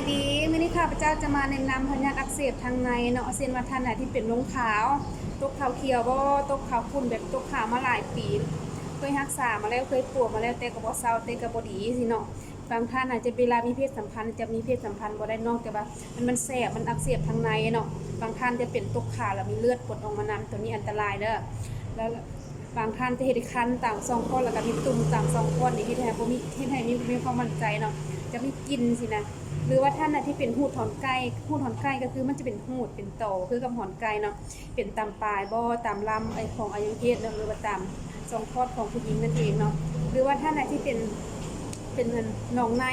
ດີ ມື້ນີ້ຂ້າພະເຈົ້າຈະມາແນະນຳພະຍາດອັກເສບທາງໃນເນາະ ເຊັ່ນວ່າທ່ານໃດທີ່ເປັນລົງຂາວ, ຕົກຂາວຂຽວບໍ່, ຕົກຂາວຂຸ້ນ ແບບຕົກຂາວມາຫຼາຍປີ, ເຄີຍຮັກສາມາແລ້ວ, ເຄີຍປົວມາແລ້ວ ແຕ່ກໍບໍ່ເຊົາ, ແຕ່ກໍບໍ່ດີຊີ້ເນາະ. ບາງທ່ານອາດຈະເວລາມີເພດສຳພັນ ຈະມີເພດສຳພັນບໍ່ໄດ້ ນອກຈາກວ່າມັນ ມັນແສບ, ມັນອັກເສບທາງໃນເນາະ. ບາງທ່ານຈະເປັນຕົກຂາວແລ້ວມີເລືອດປົນອອກມານຳ, ໂຕນີ້ອັນຕະລາຍເດີ. ແລ້ວ ບາງທ່ານຈະເຮັດໃຫ້ຄັນຕາມຊ່ອງຄອດ ແລ້ວກໍມີຕຸ່ມຕາມຊ່ອງຄອດນີ້ ເຮັດໃຫ້ບໍ່ມີ ເຮັດໃຫ້ມີ ບໍ່ມີຄວາມໝັ້ນໃຈເນາະ, ຈະມີກິ່ນຊີ້ນະ. ຫຼືວ່າທ່ານໃດທີ່ເປັນຫູດຫອນໄກ່, ຫູດຫອນໄກ່ກໍຄືມັນຈະເປັນຫູດເປັນຕໍ ຄືກັບຫອນໄກ່ເນາະ, ເປັນຕາມປາຍບໍ່ ຕາມລຳ ຂອງອະຫຍັງເພດເນາະ ຫຼືວ່າຕາມຊ່ອງຄອດຂອງຜູ້ຍິງນັ້ນເອງເນາະ. ຫຼືວ່າທ່ານໃດທີ່ເປັນ ເປັນອັນໜອງໃນ,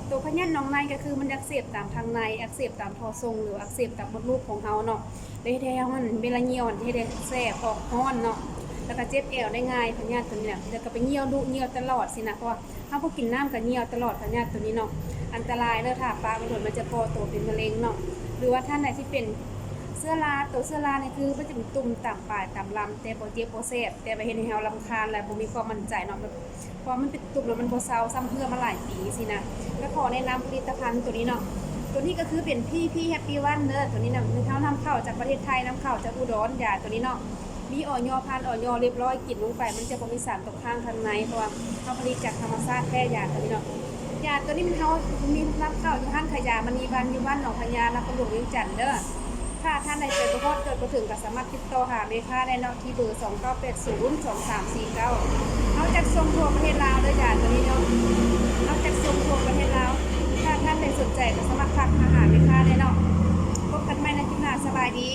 ໂຕພະຍາດໜອງໃນກໍຄືມັນອັກເສບຕາມທາງໃນ, ອັກເສບຕາມທໍ່ຊົງ ຫຼືວ່າອັກເສບຕາມມົດລູກຂອງເຮົາເນາະ. ແລ້ວເຮັດໃຫ້ເຮົາຫັ້ນເວລາຍ່ຽວຫັ້ນເຮັດໃຫ້ແສບ ອອກຮ້ອນເນາະ, ແລ້ວກໍເຈັບແອວໄດ້ງ່າຍ ພະຍາດໂຕນີ້ນະ. ແລ້ວກໍໄປຍ່ຽວດຸຍ່ຽວຕະຫຼອດຊີ້ນະ, ເພາະວ່າເຮົາບໍ່ກິນນ້ຳກໍຍ່ຽວຕະຫຼອດ ພະຍາດໂຕນີ້ເນາະ. ອັນຕະລາຍເດີ ຖ້າປະໄວ້ດົນມັນຈະກໍ່ໂຕເປັນມະເຮັງເນາະ. ຫຼືວ່າທ່ານໃດທີ່ເປັນເຊື້ອລາ, ໂຕເຊື້ອລານີ້ຄືມັນຈະເປັນຕຸ່ມຕາມປາຍຕາມລຳ ແຕ່ບໍ່ເຈັບບໍ່ແສບ, ແຕ່ວ່າເຮັດໃຫ້ເຮົາລຳຄານ ແລະ ບໍ່ມີຄວາມໝັ້ນໃຈເນາະ. ເພາະວ່າມັນເປັນຕຸ່ມແລ້ວມັນບໍ່ເຊົາ ຊ້ຳເຮື້ອມາຫຼາຍປີຊີ້ນະ. ແລ້ວຂໍແນະນຳຜະລິດຕະພັນໂຕນີ້ເນາະ, ໂຕນີ້ກໍຄືເປັນ ພີ ພີ Happy One ເດີ. ໂຕນີ້ນຳ ເຮົານຳເຂົ້າຈາກປະເທດໄທ, ນຳເຂົ້າຈາກອຸດອນ, ຢາໂຕນີ້ເນາະ ມີ ອອຍ ຜ່ານ ອອຍ ຮຽບຮ້ອຍ, ກິນລົງໄປມັນຈະບໍ່ມີສານຕົກຄ້າງທາງໃນ ເພາະວ່າເຮົາຜະລິດຈາກທຳມະຊາດແທ້ ຢາໂຕນີ້ເນາະ. ຢາໂຕນີ້ມັນ ເຮົາມີນຳເຂົ້າຢູ່ຮ້ານຂາຍຢາມະນີວັນ ຢູ່ບ້ານໜອງພະຍາ ນະຄອນຫຼວງວຽງຈັນເດີ. ຖ້າທ່ານໃດໄປບໍ່ຮອດ ເກີດບໍ່ເຖິງ ກໍສາມາດຕິດຕໍ່ຫາແມ່ຄ້າໄດ້ເນາະ ທີ່ເບີ ສອງເກົ້າແປດສູນ ສອງສາມສີ່ເກົ້າ. ເຮົາຈັດສົ່ງທົ່ວປະເທດລາວເດີ ຢາໂຕນີ້ເນາະ, ເຮົາຈັດສົ່ງທົ່ວປະເທດລາວ. ຖ້າທ່ານໃດສົນໃຈກໍສາມາດທັກມາຫາແມ່ຄ້າໄດ້ເນາະ. ພົບກັນໃໝ່ໃນຄລິບໜ້າ, ສະບາຍດີ.